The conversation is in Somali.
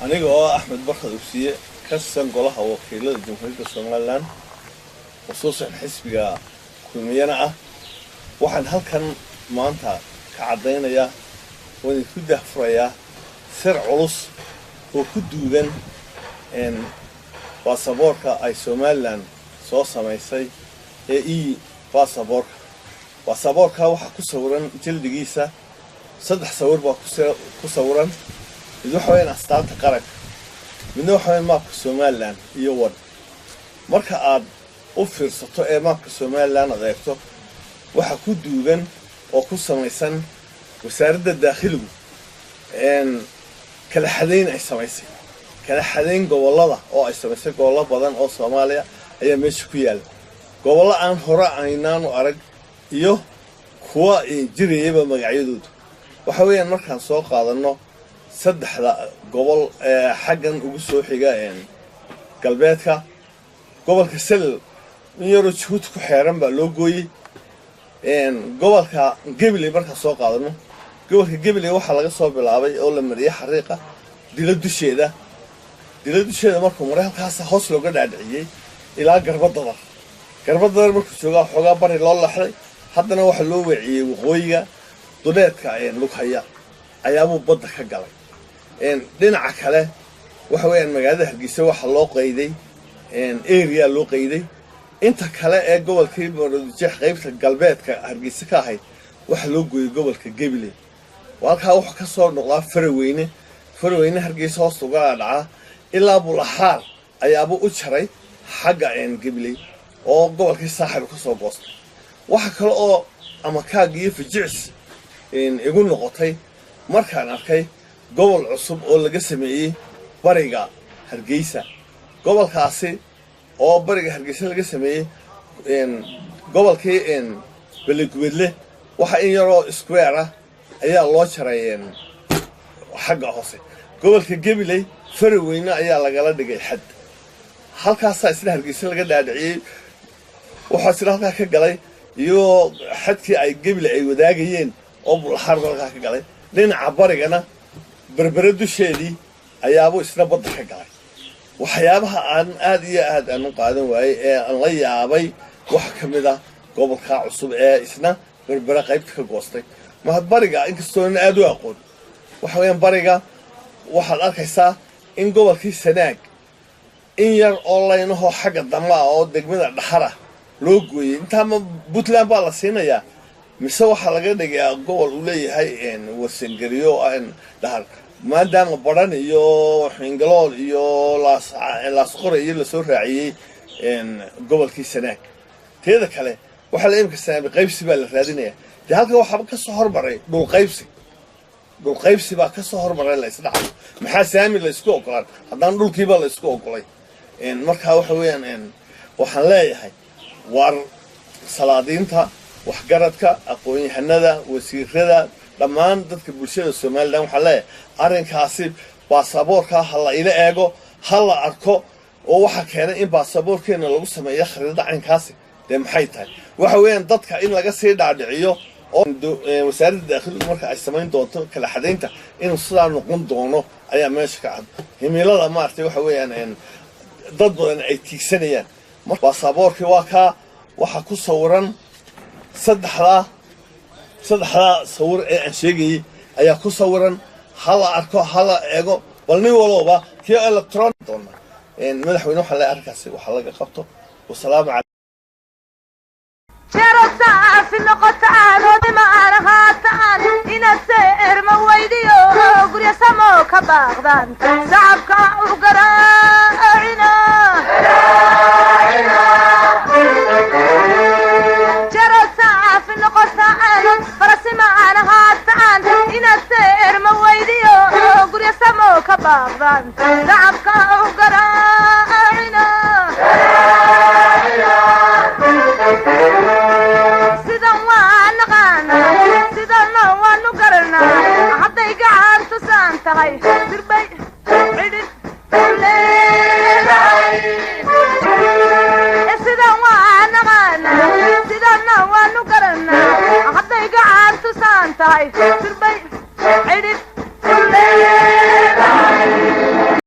Aniga oo Axmed Barkad Ugsiye, ka tirsan Golaha Wakiilada Jamhuuriyadda Somaliland, khusuusan xisbiga Kulmiyana ah, waxaan halkan maanta ka caddaynayaa oo idinku daahfurayaa sir culus oo ku duugan baasaboorka ay Somaliland soo samaysay ee e baasaboorka. Baasaboorka waxaa ku sawiran jildigiisa saddex sawir baa ku sawiran. Mid waxa weyaan astaanta qaranka, midna waxa weyaan maabka Somaliland iyo wan. Marka aad u fiirsato ee maabka Somaliland aad eegto, waxaa ku duugan oo ku samaysan Wasaaradda Daakhiligu kala xadayn ay samaysay, kala xadayn gobollada oo ay samaysay. Gobollo badan oo Soomaaliya ayaa meesha ku yaalla, gobollo aan hore aynaanu arag iyo kuwa jirayaba magacyadoodu. Waxa weeyaan, markaan soo qaadanno saddexda gobol ee xaggan ugu soo xiga galbeedka, gobolka Selel in yaroo Jabuuti ku xeeran baa loo gooyey. Gobolka Gabiley markaan soo qaadano, gobolka Gabiley waxaa laga soo bilaabay oo la mariyey xariiqa Dilo dusheeda. Dilo dusheeda markuu maray, halkaasa hoos looga dhaadhiciyey ilaa Garbadadar. Garbadadar markuu joogaa, xoogaa bari loo laxday, haddana waxaa loo weeciyey waqooyiga duleedka Lughaya ayaabuu badda ka galay. Dhinaca kale waxa weeyaan magaalada Hargeysa waxaa loo qayday area loo qayday. Inta kale ee gobolkii Maroodijeex, qaybta galbeedka Hargeysa ka ahayd, waxaa loo gooyey gobolka Gabiley. Halkaa wuxuu ka soo noqdaa Faraweyne. Faraweyne Hargeysa hoosta uga dhacaa ilaa Bulaxaar ayaabuu u jaray xagga Gabiley oo gobolkii Saaxiib ka soo goostay. Waxa kale oo amakaag iyo fijics igu noqotay markaan arkay gobol cusub oo laga sameeyey bariga Hargeysa. Gobolkaasi oo bariga Hargeysa laga sameeyey, gobolkii Belegubedle, waxa in yaroo square ah ayaa loo jaray xagga hoose. Gobolka Gabiley Faraweyne ayaa lagala dhigay xad. Halkaasaa isna Hargeysa laga dhaadhiciyey. Waxaa isna halkaa ka galay iyagoo xadkii ay Gabiley ay wadaagayeen oo Bulaxaarba halkaa ka galay. Dhinaca barigana Berbere dusheedii ayaabuu isna badda ka galay. Waxyaabaha aan aad iyo aad aan u qaadan waayey ee aan la yaabay waxa ka mid ah gobolkaa cusub ee isna Berbere qaybta ka goostay. Mahad bariga inkastoona aad u aqoon, waxa weeyaan bariga waxaad arkaysaa in gobolkii Sanaag in yar oo laynahoo xagga dambe ah oo degmada Dhaxara loo gooyey. Intaama Puntland baa la siinayaa mise waxaa laga dhigayaa gobol uu leeyahay Warsangeliyo Dhahar, maadaama Baran iyo Xingalool iyo Laasqore iyo lasoo raaciyey gobolkii Sanaag? Teeda kale, waxaa la imika saami qaybsi baa la raadinaya. Dee halkan waxaaba ka soo hormaray dhul qaybsi. Dhul qaybsi baa ka soo hormaray la isdhacayo. Maxaa saami la isku ogolaan haddaan dhulkiiba la isku ogolay? Markaa waxa weeyaan, waxaan leeyahay war salaadiinta, waxgaradka, aqoon-yahanada, wasiirada, dhammaan dadka bulshada Somaliland, waxaan leeyahay arrinkaasi baasaboorkaa ha la ila eego, ha la arko oo waxaa keenay in baasaboorkeena lagu sameeyo khariidada caynkaasi dee maxay tahay? Waxa weeyaan dadka in laga sii dhaadhiciyo oo Wasaaradda Daakhiligu marka ay samayn doonto kala xadaynta inuu sidaa noqon doono ayaa meesha ka cad. Himilada maaragtay waxa weeyaan dad badan ay tiigsanayaan. Baasaboorkii waa kaa, waxaa ku sawiran saddexdaa sawir ee aan sheegayey ayaa ku sawiran. Ha la arko, ha la eego bal nin walowba kii electron doona. Madaxweyne, waxaa le arrinkaasi waxa laga qabto. Wasalaamu. Jarosaafi noqotaan oodimaan ahaataan inaad seerma weydiyo gurya samo ka baaqdaan shacabka u garaacina. Jarosaafi noqotaan farasimaan ahaataan inaad seerma weydiyo gurya samo ka baaqdaan shacabka u garaacina. Sidan waa naqaana, sidana waanu garanaa. Hadday gacan tusaan tahay sirbay cidhib leedahay. Sidan waa naqaana, sidana waanu garanaa. Hadday gacan tusaan tahay.